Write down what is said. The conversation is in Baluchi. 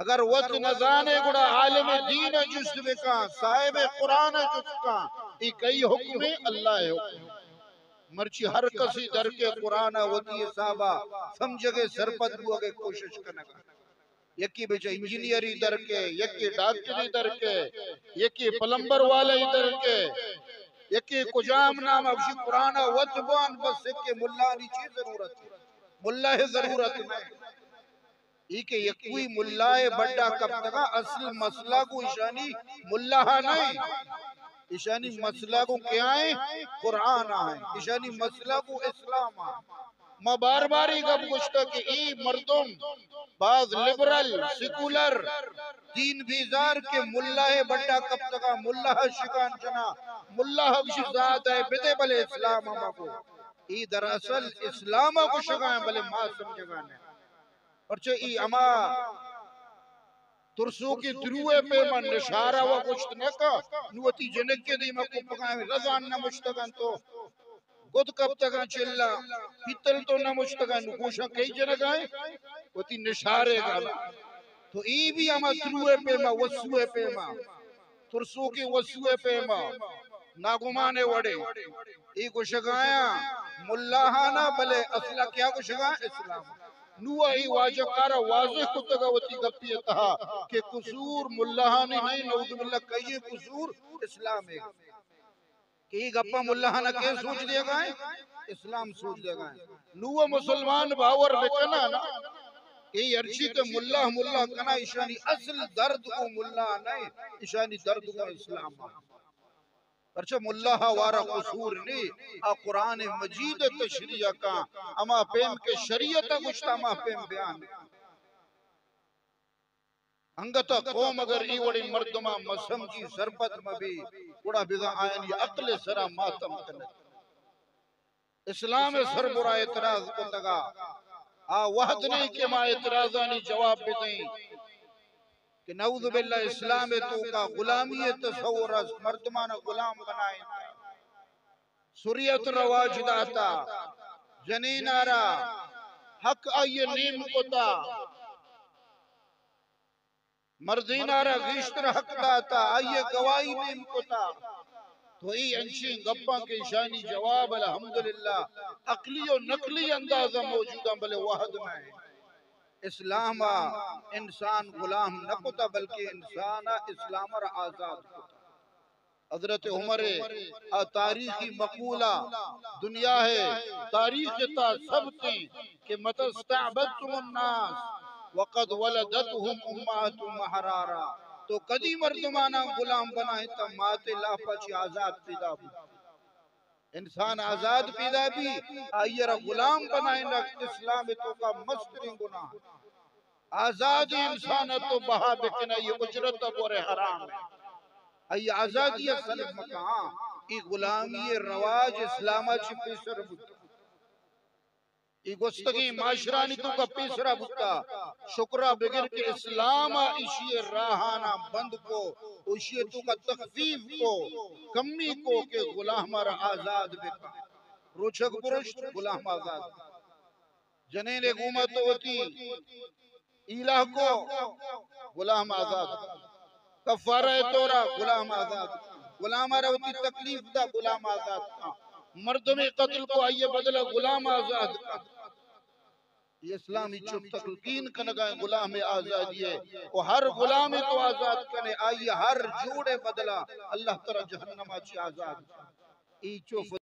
اگر وت نزانے گڑا عالم دین ءَ جست بکاں، صاحب قرآن ءَ جست کاں، اے کئی حکم ایں؟ اللہ ءِ حکم۔ مرچی ہر کسی در کے قرآن ءَ وتی حساب ءَ سمجھگ ءِ سرپد بوگ ءِ کوشش کنگ ءَ۔ یکے بچہ انجینئری در کے، یکے ڈاکٹری در کے، یکے پلمبر والائی در کے، یکے کجام نام ءَ گوشی قرآن ءَ وت بوان، بس سکے ملانی چی ضرورت ہے؟ ملا ءِ ضرورت نہ۔ اے کہ یکوئی ملا ءِ بڈا کپتگاں، اصل مسئلہ گوں ایشانی ملا ءَ نہ ایں۔ ایشانی مسئلہ گوں کیا ایں؟ قرآن ءَ ایں۔ ایشانی مسئلہ گوں اسلام ءَ ایں۔ ما بار بار اے گپ گوشتگ کہ اے مردم باز لبرل، سیکولر، دین بیزار کہ ملا ءِ بڈا کپتگاں، ملا ءَ شگان جناں، ملا ءَ گوشی زیادہ ءَ بدے بلے اسلام ءَ مگو۔ اے دراصل اسلام ءَ گوشگا ایں بلے ما سمجھگا نہ ایں۔ پرچہ اے ہما ترسوکیں تروئے پیما نشارہ وا گوشت نہ کا، نوں وتی جنک ءِ دیما کپگاں رزان نہ مشتگاں تو گد کپتگاں چلا، پیتل تو نہ مشتگاں، نوں گوشاں کئی جنگا ایں؟ وتی نشارے گا۔ تو اے بھی ہما تروئے پیما، وسوئے پیما، ترسوکیں وسوئے پیما، ناگمانے وڑے۔ اے گوشگایاں ملاہانا، بلے اصلا کیا گوشگا؟ اسلام۔ نوں اے واجہ کارا واضح کتگا وتی گپی تہا کہ قصور ملاہانی نہیں، نعوذ باللہ، کئی قصور؟ اسلام ہے۔ کہ اے گپا ملاہانا کے سوچ دیگا ایں؟ اسلام سوچ دیگا ایں۔ نوں مسلمان باور بکنا نا کہ اے ہرچی کہ ملا ملا کنا، ایشانی اصل درد کو ملا نہیں، ایشانی درد کو اسلام۔ پرچہ ملا ءَ وارا قصور نی، آ قرآن مجید ءِ تشریح کاں، ہما پیم کہ شریعت ءَ گوشتا ہما پیم بیان۔ انگت قوم اگر اے وڑیں مردماں مسمجھی، سرپد مبی، گڑا بزاں آیانی عقل ءِ سرا ماتم کنت۔ اسلام ءِ سر برا اعتراض کتگا، آ وہد نہیں کہ ما اعتراضانی جواب بدیں۔ کہ نعوذ باللہ اسلام ءِ توکا غلامی ءِ تصور است، مردمان ءَ غلام بنائینتا، سریت رواج داتا، جنین ءَ را حق آئی ءَ نیم کتا، مردین ءَ را گیشتر حق داتا، آئی ءَ گواہی نیم کتا۔ تو اے انچیں گپاں کہ ایشانی جواب الحمدللہ عقلی و نقلی انداز ءَ موجود ایں، بلے وہد نہ ایں۔ اسلام ءَ انسان غلام نہ کتا، بلکہ انسان ءَ اسلام ءَ را آزاد کتا۔ حضرت عمر ءِ آ تاریخی مقولہ دنیا ءِ تاریخ ءِ تہا ثبت ایں کہ متى استعبدتم الناس وقد ولدتهم امهاتهم احرارا۔ تو کدی مردماناں غلام بنائینتا، مات ءِ لاپا چہ آزاد پیدا بوت۔ انسان آزاد پیدا بی، آئی ءَ را غلام بنائینگ اسلام ءِ توکا مستریں گناہ۔ آزادیں انسان ءَ تو بہا بکن، آئی اجرت ءَ بورے حرام ایں۔ آئی آزادی ءَ سلب مکن۔ ہاں، اے غلامی ءِ رواج اسلام ءَ چہ پیسر بوت۔ اے گوستگیں معاشرانی توکا پیسرا بوتا۔ شکرا بگر کہ اسلام ءَ ایشی ءِ راہاناں بند کو، ایشی ءِ توکا تخفیف کو، کمی کو کہ غلام ءَ را آزاد بکن۔ روچگ برشت، غلام آزاد۔ جنین ءِ گوما تو وتی ایلہ کو، غلام آزاد۔ کفارہ ءِ طورا غلام آزاد۔ غلام ءَ را وتی تکلیف دا، غلام آزاد۔ مردمے قتل کو، آئی ءِ بدلہ غلام آزاد۔ اے اسلام اچو تلقین کنگا ایں غلام ءِ آزادی ءِ۔ و ہر غلامے تو آزاد کنے، آئی ءِ ہر جوڑ ءِ بدلہ اللہ ترا جہنم ءَ چہ آزاد۔ اے چو